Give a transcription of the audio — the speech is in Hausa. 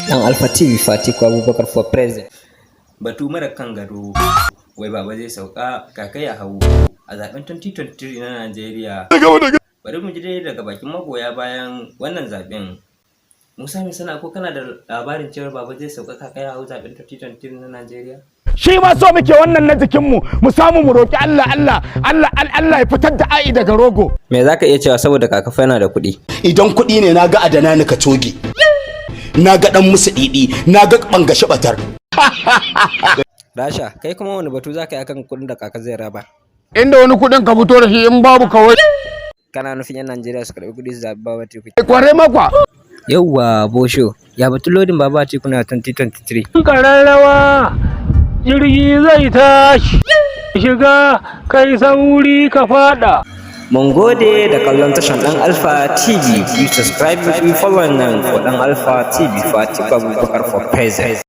Dan Alfa TV, Fatiku Abubakar for President. Batu mara kan gado, wai Baba zai sauka, Kaka ya hau a zaben 2023 na Najeriya. Bari mu ji dai daga bakin magoya bayan wannan zaben. Musa Mai Sana, ko kana da labarin cewar Baba zai sauka, Kaka ya hau zaben 2023 na Najeriya? Shi ma so muke wannan na jikinmu mu samu mu roki Allah, Allah, Allah, Allah ya fitar da ai daga rogo. Me za ka iya cewa saboda Kaka fa yana da kuɗi? Idan kuɗi ne, na ga adana ni ka coge, na ga ɗan musu ɗiɗi, na ga ɓangashe ɓatar. Rasha, kai kuma wani batu za ka yi akan kuɗin da Kaka zai raba? Inda wani kuɗin ka fito da shi, in babu kawai. Kana nufin 'yan Najeriya su karɓi kuɗi su zaɓi Baba Atiku? Kware makwa. Yauwa Bosho, ya batun lodin Baba Atiku na 2023? Ƙararrawa, jirgi zai tashi, shiga kai sauri ka fada. Mun gode da kallon tashan Ɗan Alfa TV. You subscribe, you follow nan for Ɗan Alfa TV. Fatiku Abubakar for President.